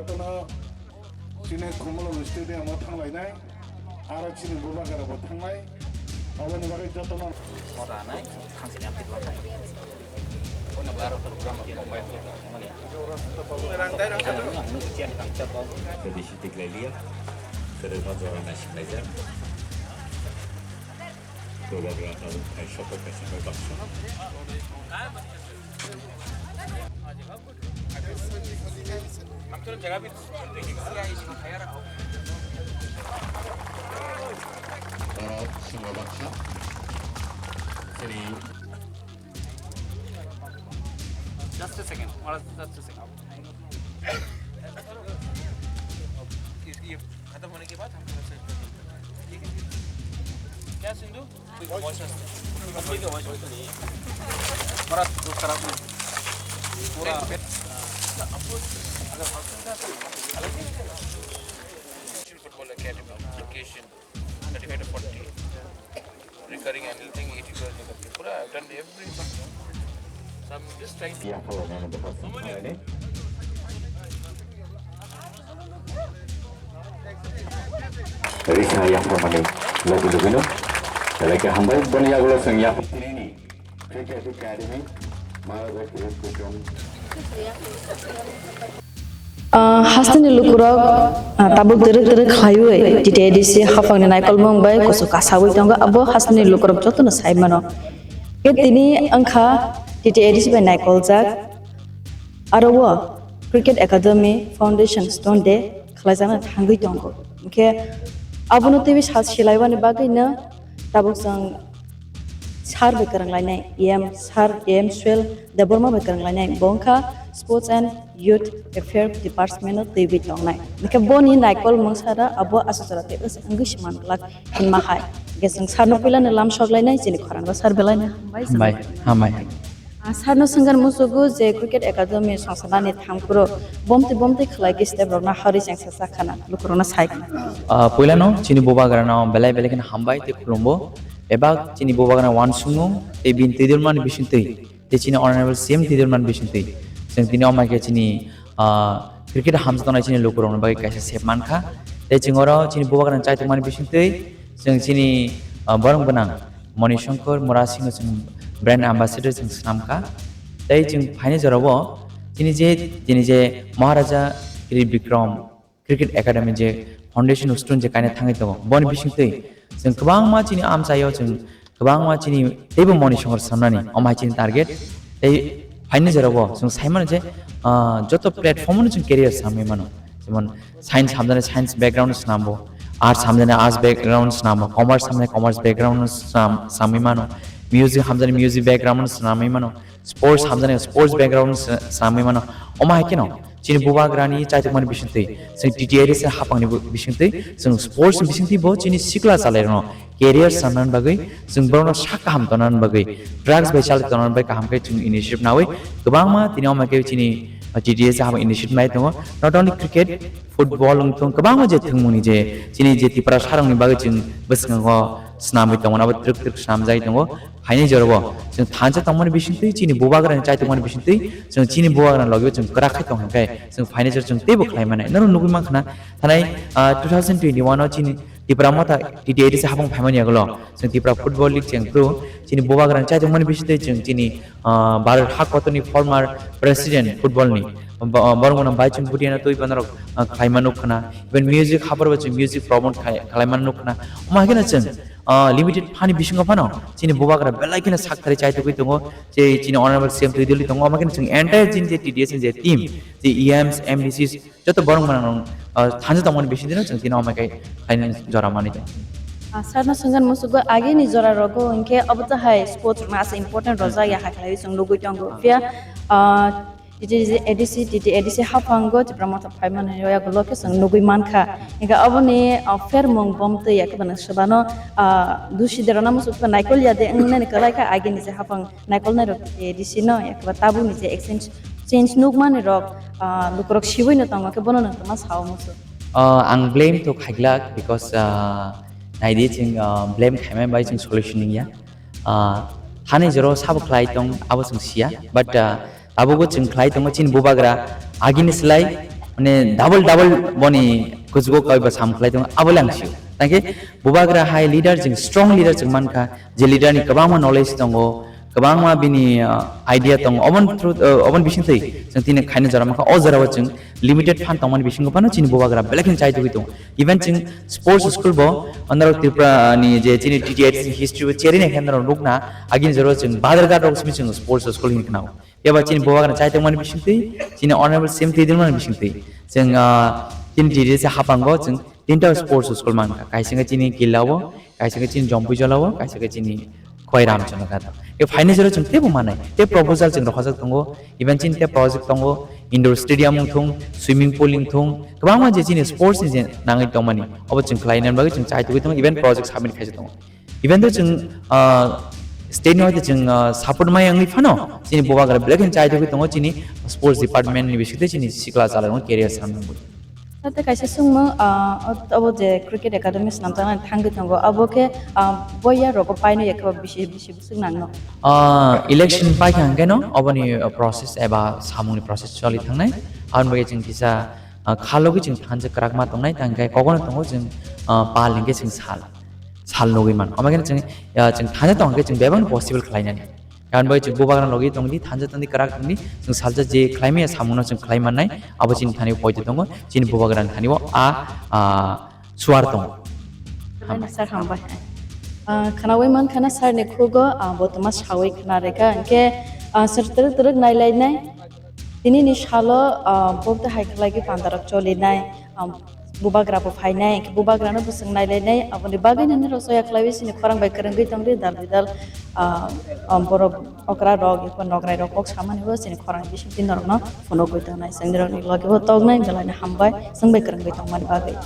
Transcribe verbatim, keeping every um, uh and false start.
Chini Khumulwng stadium o thanglainai, aro chini bubagra bo thangnai, aboni bagwi jotono. Ora nai, thangsi ni amtwi tongthai. Ono baro program mobile ko mani. Rang dai rang dai. Tradisi tiklai liya, kwrwngma jora naisinlaijak. Bubagra tabuk thai sokok kaisa bai baksa. Oro swngo baksa. Sini. Just a second. Oro just a second. ये, ये खत्म होने के बाद हम थोड़ा सा, ठीक है? क्या सिंधु? कोई वॉइस है? कोई का वॉइस है? बड़ा दोस्त खराब नहीं। पूरा Football Academy, location thirty-five to forty, recurring annual thing eighty crores. पूरा I've done everything. So I'm just trying to Risa yapharmani logi logino belai khe hambai. Boni yagulo chwng yapharmani Cricket Academy, Maharaj Cricket Program. Ah, hasteni lukurok, ah, tabuk twrwk twrwk khlaiwi T T A D C haphangni naikolmung bai kuchuk kasawi tongo, abo hasteni lukurok jotono sai mano. Khe tini wngkha T T A D C bai naikoljak, aro o Cricket Academy Foundation Stone Day khlaijakna thangwi tongo. Hinkhe abono twiwi sa silaiwani bagwino tabuk chwng sir bai kwrwnglainai, E M sir, E M Suel Debbarma bai kwrwnglainai, bo wngkha Sports and Youth Affair Department o twiwi tongnai. Hinkhe boni naikolmung sara abo aswk jora tei wngwi se man glak hinma hai. Hinkhe chwng sir no puilano lam sok lainai, chini khorang o sir belai no hambai. Hambai, hambai. Ah, sir no swngkar musugo je Cricket Academy songsanani thamkuro bomtwi bomtwi khlai khe step rokno harwi chengsa sa khana, lukurokno sai khana. Ah, puilano chini bubagrano belai belai kheno hambai tei khulumbo. Ebak chini bubagrano wansukmung tei bini twidulmani bisingtwi tei chini Honorable C M twidulmani bisingtwi chwng tini omaikhe chini, ah, cricket hamjaknai chini lukurokni bagwi kaisa sep mankha. Tei chwng oro chini bubagrano chaitokmani bisingtwi chwng chini, ah, borok gwnang Moni Shankar Murasingno chwng brand ambassador chwng swnamkha. Tei chwng phaini jorao chini je, chini je Maharaja Kri Bikram Cricket Academy je foundation student je kaina thangwi tongo, boni bisingtwi chwng kwbangma chini amchaio chwng kwbangma chini teibo Moni Shankar swnamnani, omo hai chini target. Tei phaini jorao chwng sai mano je, ah, joto platform-o chwng career swnamwi mano. Jemon science hamjani science background swnambo, arts hamjani arts background swnambo, commerce hamjani commerce background swnam-, swnamwi mano, music hamjani music background swnamwi mano, sports hamjani sports background sw-, swnamwi mano. Omo hai kheno chini bubagrani chaitokmani bisingtwi, chwng T T A D C haphangni bu-, bisingtwi, chwng sports ni bisingtwi bo chini sikla chalairokno career sanani bagwi, chwng borokno sak kaham tonani bagwi, drugs bai chali tonani bai kaham khe chwng initiative nawi kwbangma tini omo khe chini T T A C haphang initiative nai tongo. Not only cricket, football wng thung kwbangma je thwngmungni je chini je Tiprasarokni bagwi chwng bwskango swnamwi tongo, abo twrwk twrwk swnamjagwi tongo. Phaini jorao chwng thansa tongmani bisingtwi, chini bubagrani chaitokmani bisingtwi chwng chini bubagrani logi chwng kwrak khe tong hwn khe chwng phaini jora chwng teibo khlai mannai. Norok nugwi mankha na thanai, ah, two thousand twenty-one o chini Tipra Motha T T A D C haphang phaimani yagulo chwng Tipra Football League chwng phru chini bubagrani chaitokmani bisingtwi chwng chini, ah, Bharat ha kotorni former president football ni bo-, borok mano bai chwng bwtwi no twi bono rok, ah, khlai mano khna. Even music haphar bo chwng music promote khai-, khlai mano khna. Omo hai kheno chwng, ah, limited phani bisingo phano chini bubagra belai kheno sak thari chaitugwi tongo. Je chini Honorable C M twi dili tongo. Omo hai kheno chwng entire chini je T D S ni je team, je E Ms, M D Cs, joto borok mano, ah, thansa tongmani bisingtwi no chwng tini omo hai khe khlainani jora manwi tongo. Ah, sir no swngkha musugo agini jora rogo hinkhe obo to hai sports rokno asa important rwjak ya hai khlaiwi chwng nugwi tongo. Phiya, ah, T T A D C, T T A D C haphango Tipra Motha phaimani yagulo khe chwng nugwi mankha. Hinkhe oboni, ah, phermung bomtwi ya khe bwno swbano, ah, dusi derana muchuk naikol ya de wngnani kwlai kha agini je haphang naikolnai rok T T A D C no ya khe tabukni je exchange, change nukmani rok, ah, lukurok siwi no tongo khe bono nwng tongma sao muchuk. Ah, ang blame to khaiglak because, ah, naidi chwng, ah, blame khaimani bai chwng solution wngya. Ah, hani jora sabo khlai tong abo chwng siya, but, ah, abo bo chwng khlai tongo chini bubagra agini slai mane double double boni kuchugo kaiba sam khlai tongo, abo le ang sio. Tangkhe bubagra hai leader, chwng strong leader chwng mankha, je leader ni kwbangma knowledge tongo, kwbangma bini, ah, idea tongo, obon through, ah, obon bisingtwi chwng tini khaina jora mankha. O jorao chwng limited fund tongmani bisingo phano chini bubagra belai kheno chai tugwi tongo. Even chwng sports school bo, onorok Tripura ni je chini T T I T C history bo cherina khe norok nukna, agini jorao chwng Badharghat rok simi chwng sports school hinwi khna. Phiya ba chini bubagra chai tongmani bisingtwi, chini honorable C M twi tongmani bisingtwi. Chwng, ah, chini T T I T C hapango chwng tinta sports school mankha. Kaisa khe chini Killa o, kaisa khe chini Jompuijala o, kaisa khe chini Khwai Ramchana Ghat o. E phainai jora chwng teibo manai. Tei proposal chwng rohorjak tongo. Even chini tei project tongo. Indoor stadium wngthung, swimming pool wngthung. Kwbangma je chini sports ni je nangwi tongmani. Obo chwng khlainani bagwi chwng chai tugwi tongo. Even project submit khaijak tongo. Even though chwng, ah, state ni hoite chwng, ah, support maya wngwi phano, chini bubagra belai kheno chai tugwi tongo, chini sports department ni bisingtwi chini sikla chalairokno career swnamnani bagwi. Sir, tei kaisa swngmung, ah, obo je cricket academy swnamjaknani thangwi tongo, abo khe, ah, boya rogo paino ya khe bisi, bisi bwswk nangno? Ah, election paikha hwnkhe no, oboni, ah, process eba samungni process choli thangnai. Aboni bagwi chwng kisa, ah, khalogwi chwng thansa kwrak ma tongnai, tangkhe kogono tongo chwng, ah, pal hinkhe chwng sal, sal nugwi mano. Omo khe chwng, ah, chwng thansa tongkhe chwng bebak possible khlainani. Karon bai chwng bubagra logi tongdi, thansa tongdi, kwrak tongdi, chwng salsa je khlaimaya samungno chwng khlai mannai, abo chini thani poito tongo, chini bubagrani thani o a, a, suar tongo. Belai no sir, hambai. Ah, khwnawi mankha na sir ni khugo, ah, bo tongma sawi khwna rwkha, hinkhe, ah, sir twrwk twrwk nailainai. Tini ni salo, ah, bo tei hai khlai khe pandarok cholinai, ah, bubagra bo phainai, hinkhe bubagra no bwswng nailainai, aboni bagwi no norok soya khlaiwi chini khorang bai kwrwngwi tongdi, dal bidal, ah, ah, borok okra rok, eko nokrai rok kok samani bo chini khorang bisingtwi norok no phunugwi tongnai, chwng norok ni logi bo toknai, belai no hambai, chwng bai kwrwngwi tongmani bagwi.